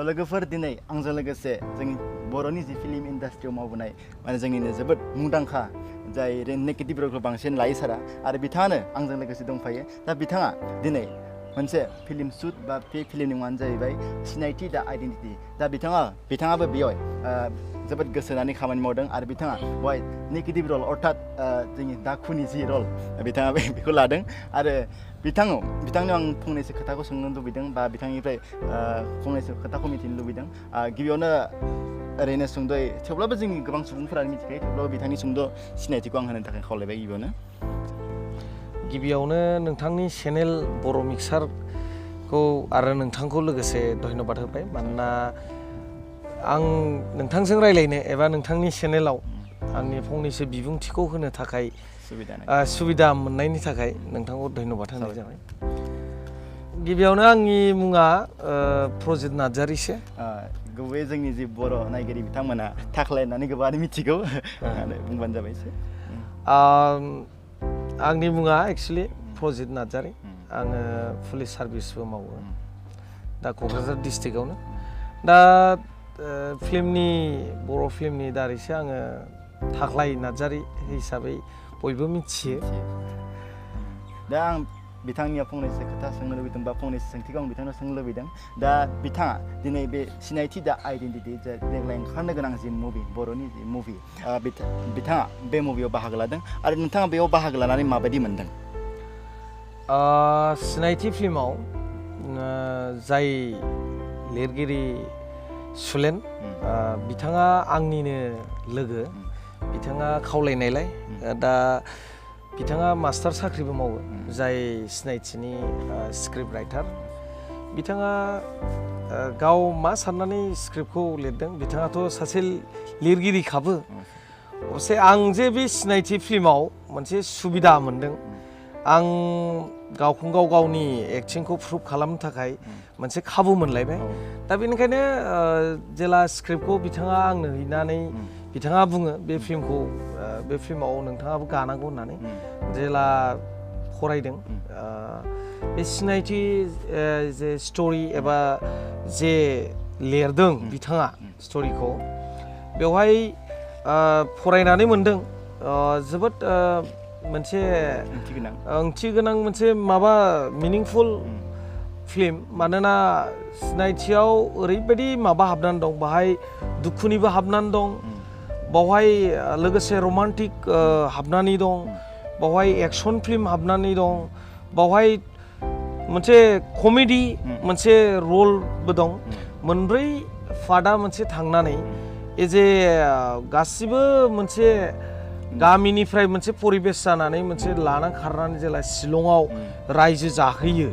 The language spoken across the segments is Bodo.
लोगोफोर दिनै आंजों लोगोसे जोंनि बर'नि जि फिल्म इन्डास्ट्रियाव मावबोनाय माने जोंनिनो जोबोद मुंदांखा जाय नेगेटिभ रलखौ बांसिन लायो सारा आरो बिथाङानो आंजों लोगोसे दंफायो दा बिथाङा दिनै मोनसे फिल्म शुट बा बे फिल्मनि मुङानो जाहैबाय सिनायथि दा आइडेन्टिटि दा बिथाङाबो बेयाव जोबोद गोसो होनानै खामानि मावदों आरो बिथाङा बेवहाय नेगेटिभ रल अर्थात जोंनि दाखुनि जि रल बिथाङा बेखौ लादों आरो बिथांनियाव आं फंनैसो खोथाखौ सोंनो लुबैदों बा बिथांनिफ्राय फंनैसो खोथाखौ मिथिनो लुबैदों गिबियावनो ओरैनो सुंद'यै थेवब्लाबो जोंनि गोबां सुबुंफोरानो मिथिखायो थेवब्लाबो बिथांनि सुंद' सिनायथिखौ आं होनो थाखाय खावलायबाय गिबियावनो नोंथांनि चेनेल बर' मिक्सारखौ आरो नोंथांखौ लोगोसे धन्यबाद होबाय मानोना आं नोंथांजों रायलायनो एबा नोंथांनि चेनेलाव आंनि फंनैसो बिबुंथिखौ होनो थाखाय सुबिदा मोननायनि थाखाय नोंथांखौ धन्यबाद होनाय जाबाय गिबियावनो आंनि मुङा प्रजित नार्जारीसो गुबैयै जोंनि जि बर' नायगिरि बिथांमोना थाख्लाय होननानै गोबाङानो मिथिगौ बुंबानो जाबाय एसे आंनि मुङा एक्सुवेलि प्रजित नार्जारी आङो पुलिस सार्भिसबो मावो दा क'क्राझार डिस्ट्रिक्टआवनो दा बर' फिल्मनि दारैसो आङो थाख्लाय नार्जारी हिसाबै बयबो मिथियो दा आं बिथांनियाव फंनैसो खोथा सोंनो लुबैदों बा फंनैसो सोंथिखौ आं बिथांनाव सोंनो लुबैदों दा बिथाङा दिनै बे सिनायथि दा आइडेन्टिटि जे देग्लाय ओंखारनो गोनां जि मुभि बर'नि जि मुभि बिथाङा बे मुभियाव बाहागो लादों आरो नोंथाङा बेयाव बाहागो लानानै माबायदि मोनदों सिनायथि फिल्माव जाय लिरगिरि सुलेन बिथाङा आंनिनो लोगो बिथाङा खावलायनायलाय दा बिथाङा मास्टार साख्रिबो मावो जाय सिनायथिनि स्क्रिप्ट राइटार बिथाङा गाव मा साननानै स्क्रिप्टखौ लिरदों बिथाङाथ' सासे लिरगिरिखाबो अबसे आं जे बे सिनायथि फिल्माव मोनसे सुबिदा मोनदों आं गावखौनो गावनि एक्टिंखौ प्रुभ खालामनो थाखाय मोनसे खाबु मोनलायबाय दा बेनिखायनो जेला स्क्रिप्टखौ बिथाङा आंनो हैनानै बिथाङा बुङो बे फिल्माव नोंथाङाबो गानांगौ होननानै जेला फरायदों बे सिनायथि जे स्ट'रि एबा जे लिरदों बिथाङा स्ट'रिखौ बेवहाय फरायनानै मोनदों जोबोद मोनसे ओंथि गोनां मोनसे माबा मिनिंफुल फिल्म मानोना सिनायथियाव ओरैबायदि माबा हाबनानै दं बाहाय दुखुनिबो हाबनानै दं बावहाय लोगोसे रमान्टिक हाबनानै दं बावहाय एक्सन फिल्म हाबनानै दं बावहाय मोनसे कमेडि मोनसे रलबो दं मोनब्रै फादा मोनसे थांनानै जे गासिबो मोनसे गामिनिफ्राय मोनसे परिबेस जानानै मोनसे लाना खारनानै जेला शिलंआव रायजो जाहैयो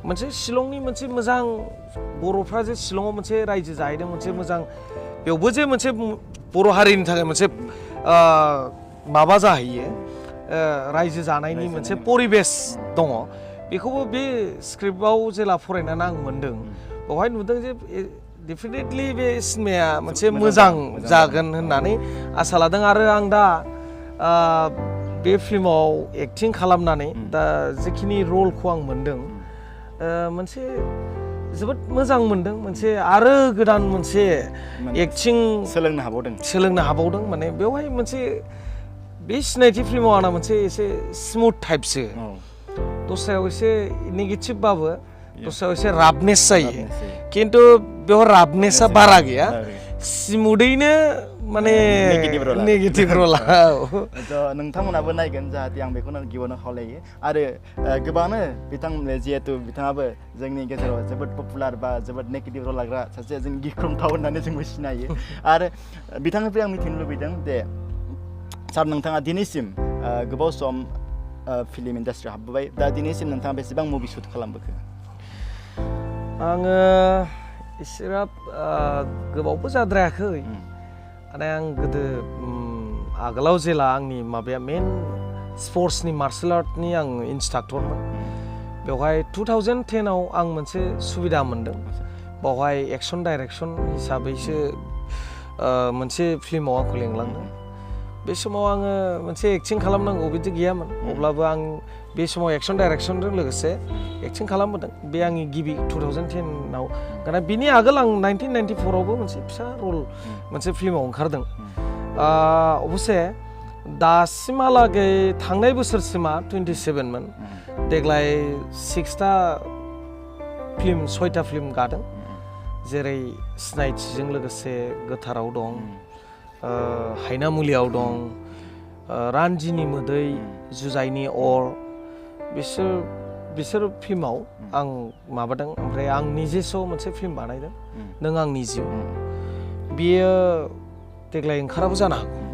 मोनसे शिलंनि मोनसे मोजां बर'फ्रा जे शिलंआव मोनसे रायजो जाहैदों मोनसे मोजां बेवबो जे मोनसे बर' हारिनि थाखाय मोनसे माबा जाहैयो रायजो जानायनि मोनसे परिबेस दङ बेखौबो बे स्क्रिप्टआव जेला फरायनानै आं मोनदों बेवहाय नुदों जे डेफिनेटलि बे सिनेमाया मोनसे मोजां जागोन होननानै आसा लादों आरो आं दा बे फिल्माव एक्टिं खालामनानै दा जिखिनि रलखौ आं मोनदों मोनसे जोबोद मोजां मोनदों मोनसे आरो गोदान मोनसे एक्टिं सोलोंनो हाबावदों माने बेवहाय मोनसे बे सिनायथि फिल्माव आंना मोनसे एसे स्मुथ टाइपसो दस्रायाव एसे नेगेटिभबाबो दस्रायाव एसे राफनेस जायो खिन्थु बेयाव राफनेसा बारा गैया स्मुथैनो माने नेगेटिभ रला नोंथांमोनाबो नायगोन जाहाथे आं बेखौनो गिबियावनो खावलायो आरो गोबाङानो जिहेतु बिथाङाबो जोंनि गेजेराव जोबोद पपुलार बा जोबोद नेगेटिभ रल लाग्रा सासे जों गिख्रंथाव होननानै जोंबो सिनायो आरो बिथांनिफ्राय आं मिथिनो लुबैदों दे सार नोंथाङा दिनैसिम गोबाव सम फिल्म इन्डास्ट्रियाव हाबबोबाय दा दिनैसिम नोंथाङा बेसेबां मुभि शुट खालामबोखो आङो एसेग्राब गोबावबो जाद्रायाखै आरो आं गोदो आगोलाव जेला आंनि माबाया मेन स्पर्ट्सनि मार्शेल आर्टनि आं इन्सट्राक्टरमोन बेवहाय 2010आव आं मोनसे सुबिदा मोनदों बावहाय एक्सन डाइरेक्सन हिसाबैसो मोनसे फिल्माव आंखौ लेंलांदों बे समाव आङो मोनसे एक्टिं खालामनांगौ बिदि गैयामोन अब्लाबो आं बे समाव एक्सन डाइरेक्सनजों लोगोसे एक्टिं खालामबोदों बे आंनि गिबि 2010आव दाना बिनि आगोल आं 1994आवबो मोनसे फिसा रल मोनसे फिल्माव ओंखारदों अबसे दासिमहालागै थांनाय बोसोरसिमा 27मोन देग्लाय 6टा फिल्म 6टा फिल्म गादों जेरै सिनायथिजों लोगोसे गोथाराव दं हायनामुलियाव दं रान्दिनि मोदै जुजाइनि अर बिसोर फिल्माव आं माबादों ओमफ्राय आं निजेस' मोनसे फिल्म बानायदों नों आंनि जिउ बियो देग्लाय ओंखाराबो जानो हागौ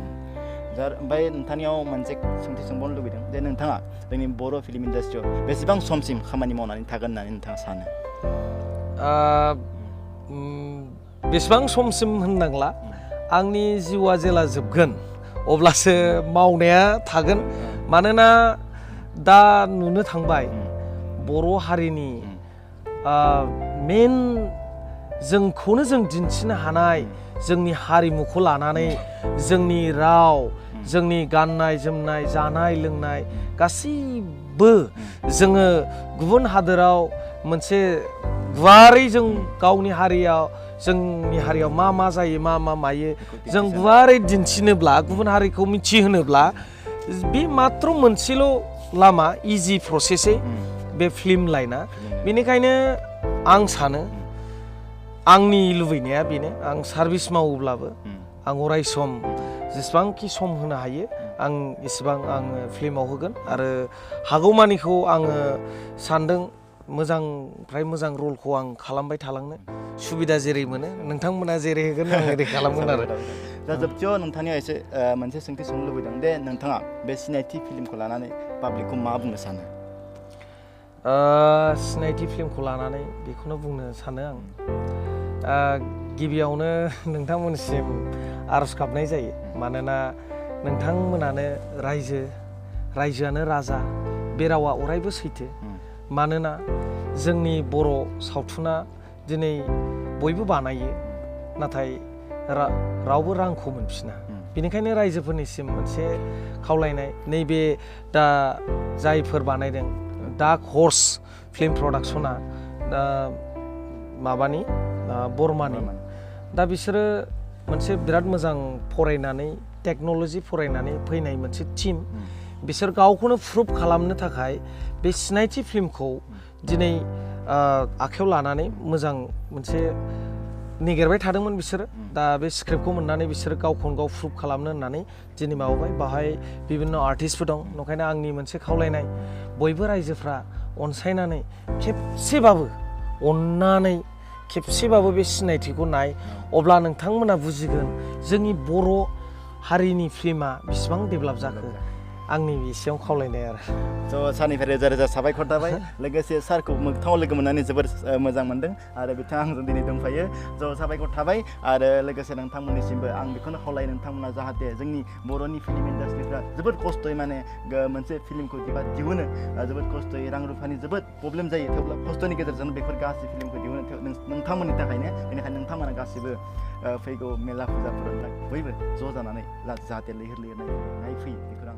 ओमफ्राय नोंथांनियाव मोनसे सोंथि सोंबावनो लुबैदों जे नोंथाङा जोंनि बर' फिल्म इन्डास्ट्रियाव बेसेबां समसिम खामानि मावनानै थागोन होननानै नोंथाङा सानो बेसेबां समसिम होननांला आंनि जिउआ जेला जोबगोन अब्लासो मावनाया थागोन मानोना दा नुनो थांबाय बर' हारिनि मेन जोंखौनो जों दिन्थिनो हानाय जोंनि हारिमुखौ लानानै जोंनि राव जोंनि गाननाय जोमनाय जानाय लोंनाय गासैबो जोङो गुबुन हादोराव मोनसे गुवारै जों गावनि हारियाव जोंनि हारियाव मा जायो मा मायो जों गुवारै दिन्थिनोब्ला गुबुन हारिखौ मिथिहोनोब्ला बे मात्र मोनसेल' लामा इजि प्रसेसै बे फिल्म लाइना बेनिखायनो आं सानो आंनि लुबैनाया बेनो आं सार्भिस मावोब्लाबो आं अराय सम जेसेबांखि सम होनो हायो आं इसेबां आङो फिल्माव होगोन आरो हागौमानिखौ आङो सानदों मोजांनिफ्राय मोजां रलखौ आं खालामबाय थालांनो सुबिदा जेरै मोनो नोंथांमोना जेरै होगोन आं ओरै खालामगोन आरो दा जोबथियाव नोंथांनियाव एसे मोनसे सोंथि सोंनो लुबैदों दे नोंथाङा बे सिनायथि फिल्मखौ लानानै पाब्लिकखौ मा बुंनो सानो सिनायथि फिल्मखौ लानानै बेखौनो बुंनो सानो आं गिबियावनो नोंथांमोनसिम आरज गाबनाय जायो मानोना नोंथांमोनानो रायजोआनो राजा बे रावा अरायबो सैथो मानोना जोंनि बर' सावथुना दिनै बयबो बानायो नाथाय रावबो रांखौ मोनफिना बेनिखायनो रायजोफोरनिसिम मोनसे खावलायनाय नैबे दा जायफोर बानायदों डार्क हर्स फिल्म प्रडाक्सना दा माबानि बर्मानि दा बिसोरो मोनसे बिराद मोजां फरायनानै टेक्न'लजि फरायनानै फैनाय मोनसे टीम बिसोर गावखौनो प्रुभ खालामनो थाखाय बे सिनायथि फिल्मखौ दिनै आखायाव लानानै मोजां मोनसे निगेरबाय थादोंमोन बिसोरो दा बे स्क्रिप्टखौ मोननानै बिसोरो गावखौनो गाव प्रुभ खालामनो होननानै दिनै माबाबाय बाहाय बिभिन्न आर्टिस्टफोर दं ओंखायनो आंनि मोनसे खावलायनाय बयबो रायजोफ्रा अनसायनानै खेबसेबाबो अननानै खेबसेबाबो बे सिनायथिखौ नाय अब्ला नोंथांमोना बुजिगोन जोंनि बर' हारिनि फिल्मा बेसेबां डेभेलप जाखो आंनि एसेयाव खावलायनाय आरो सारनिफ्राय रोजा रोजा साबायखर थाबाय लोगोसे सारखौ मोगथाङाव लोगो मोननानै जोबोर मोजां मोनदों आरो बिथाङा आंजों दिनै दंफायो साबायखर थाबाय आरो लोगोसे नोंथांमोननिसिमबो आं बेखौनो खावलायो नोंथांमोना जाहाथे जोंनि बर'नि फिल्म इन्डास्ट्रिफ्रा जोबोद खस्थ'यै माने मोनसे फिल्मखौ दिहुनो जोबोद खस्थ'यै रां रुफानि जोबोद प्रब्लेम जायो थेवब्लाबो खस्थ'नि गेजेरजों बेफोर गासै फिल्मखौ दिहुनो नोंथांमोननि थाखायनो बेनिखायनो नोंथांमोना गासिबो फैगौ मेला फुजाफोराव बयबो ज' जानानै जाहाथे लैहोर लैहोर नायफैयो बेखौ आं